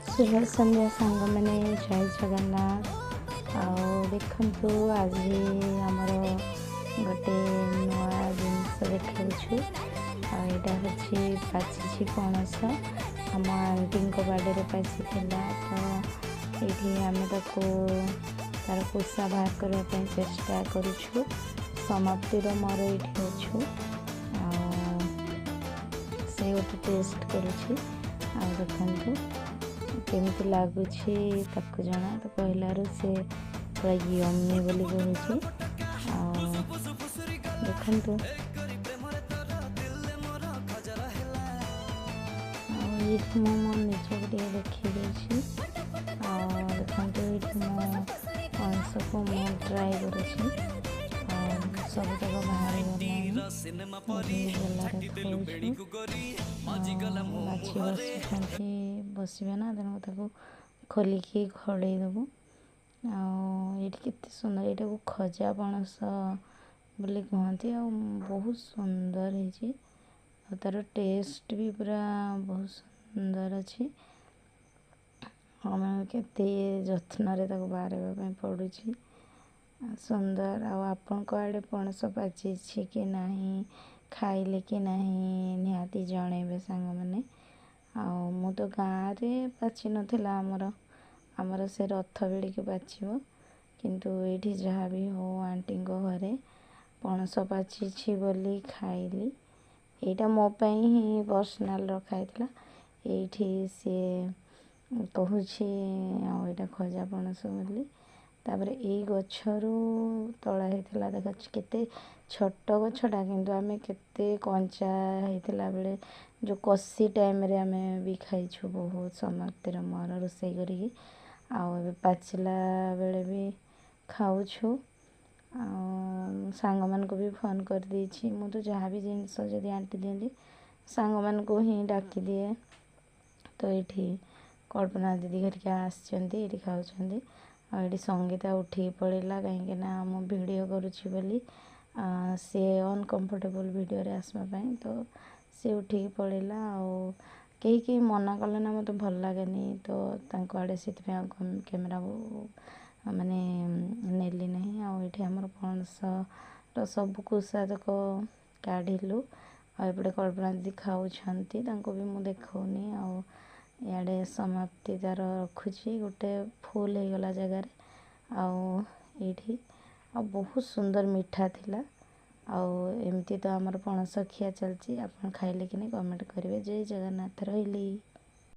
ଶୁଭ ସନ୍ଧ୍ୟା ସାଙ୍ଗମାନେ, ଜୟ ଜଗନ୍ନାଥ। ଆଉ ଦେଖନ୍ତୁ, ଆଜି ଆମର ଗୋଟେ ନୂଆ ଜିନିଷ ଦେଖାଉଛୁ। ଆଉ ଏଇଟା ହେଉଛି ପାଚିଛି ପଣସ, ଆମ ଆଣ୍ଟିଙ୍କ ବାଡ଼ିରେ ପାଚିଥିଲା। ତ ଏଇଠି ଆମେ ତାକୁ ତାର କୁସା ବାହାର କରିବା ପାଇଁ ଚେଷ୍ଟା କରୁଛୁ। ସମାପ୍ତିର ମୋର ଏଇଠି ଅଛୁ, ଆଉ ସେ ଗୋଟେ ଟେଷ୍ଟ କରୁଛି। ଆଉ ଦେଖନ୍ତୁ କେମିତି ଲାଗୁଛି ତାକୁ ଜଣା। ତ କହିଲାରୁ ସେ ପୁରା ୟମି ବୋଲି କହୁଛି। ଆଉ ଦେଖନ୍ତୁ, ଆଉ ଏଇଠି ମୁଁ ମୋ ନିଜକୁ ଟିକେ ଦେଖେଇ ଦେଉଛି। ଆଉ ଦେଖନ୍ତୁ, ଏଇଠି ମୁଁ ପଣସକୁ ମୁଁ ଟ୍ରାଏ କରୁଛି। ଆଉ ସବୁତକ ବାହାରିଗଲାଣି। ଏଠି ବେଲାରେ ଥୋଉଛୁ। ମାଛି ବସୁଛନ୍ତି, ବସିବେ ନା, ତେଣୁ ତାକୁ ଖୋଲିକି ଘୋଡ଼େଇ ଦେବୁ। ଆଉ ଏଇଠି କେତେ ସୁନ୍ଦର, ଏଇଟାକୁ ଖଜା ପଣସ ବୋଲି କୁହନ୍ତି। ଆଉ ବହୁତ ସୁନ୍ଦର ହେଇଛି, ଆଉ ତା'ର ଟେଷ୍ଟ ବି ପୁରା ବହୁତ ସୁନ୍ଦର ଅଛି। ଆମେ କେତେ ଯତ୍ନରେ ତାକୁ ବାହାରିବା ପାଇଁ ପଡ଼ୁଛି। ସୁନ୍ଦର। ଆଉ ଆପଣଙ୍କ ଆଡ଼େ ପଣସ ପାଚିଛି କି ନାହିଁ, ଖାଇଲେ କି ନାହିଁ, ନିହାତି ଜଣେଇବେ ସାଙ୍ଗମାନେ। ଆଉ ମୁଁ ତ ଗାଁରେ ପାଚି ନଥିଲା ଆମର, ଆମର ସେ ରଥ ବେଳିକି ପାଚିବ। କିନ୍ତୁ ଏଇଠି ଯାହା ବି ହଉ ଆଣ୍ଟିଙ୍କ ଘରେ ପଣସ ପାଚିଛି ବୋଲି ଖାଇଲି। ଏଇଟା ମୋ ପାଇଁ ହିଁ ପର୍ସନାଲ୍ ରଖା ହେଇଥିଲା। ଏଇଠି ସିଏ କହୁଛି ଆଉ ଏଇଟା ଖଜା ପଣସ ବୋଲି। ତାପରେ ଏଇ ଗଛରୁ ତୋଳା ହେଇଥିଲା। ଦେଖ, କେତେ ଛୋଟ ଗଛଟା, କିନ୍ତୁ ଆମେ କେତେ କଞ୍ଚା ହେଇଥିଲା ବେଳେ, ଯେଉଁ କଷି ଟାଇମ୍ରେ ଆମେ ବି ଖାଇଛୁ ବହୁତ, ସମାପ୍ତିର ମୋର ରୋଷେଇ କରିକି। ଆଉ ଏବେ ପାଚିଲା ବେଳେ ବି ଖାଉଛୁ। ଆଉ ସାଙ୍ଗମାନଙ୍କୁ ବି ଫୋନ୍ କରିଦେଇଛି। ମୁଁ ତ ଯାହା ବି ଜିନିଷ ଯଦି ଆଣ୍ଟି ଦିଅନ୍ତି, ସାଙ୍ଗମାନଙ୍କୁ ହିଁ ଡାକିଦିଏ। ତ ଏଇଠି କଳ୍ପନା ଦିଦି ଘରିକା ଆସିଛନ୍ତି, ଏଇଠି ଖାଉଛନ୍ତି। ଆଉ ଏଇଠି ସଙ୍ଗୀତା ଉଠିକି ପଳେଇଲା, କାହିଁକିନା ମୁଁ ଭିଡ଼ିଓ କରୁଛି ବୋଲି ସିଏ ଅନକମ୍ଫର୍ଟେବଲ୍ ଭିଡ଼ିଓରେ ଆସିବା ପାଇଁ, ତ ସିଏ ଉଠିକି ପଳେଇଲା। ଆଉ କେହି କେହି ମନା କଲେ ନା ମୋତେ ଭଲ ଲାଗେନି, ତ ତାଙ୍କ ଆଡ଼େ ସେଥିପାଇଁ ଆଉ କ୍ୟାମେରା ମାନେ ନେଲି ନାହିଁ। ଆଉ ଏଇଠି ଆମର ପଣସର ସବୁ କୁସା ତକ କାଢ଼ିଲୁ। ଆଉ ଏପଟେ କଳ୍ପନା ଦିଦି ଖାଉଛନ୍ତି, ତାଙ୍କୁ ବି ମୁଁ ଦେଖାଉନି। ଆଉ ଇଆଡ଼େ ସମାପ୍ତି ତାର ରଖୁଛି ଗୋଟେ ଫୁଲ୍ ହେଇଗଲା ଜାଗାରେ। ଆଉ ଏଇଠି ଆଉ ବହୁତ ସୁନ୍ଦର ମିଠା ଥିଲା। ଆଉ ଏମିତି ତ ଆମର ପଣସ ଖିଆ ଚାଲିଛି। ଆପଣ ଖାଇଲେ କି ନାହିଁ କମେଣ୍ଟ କରିବେ। ଜୟ ଜଗନ୍ନାଥ, ରହିଲି।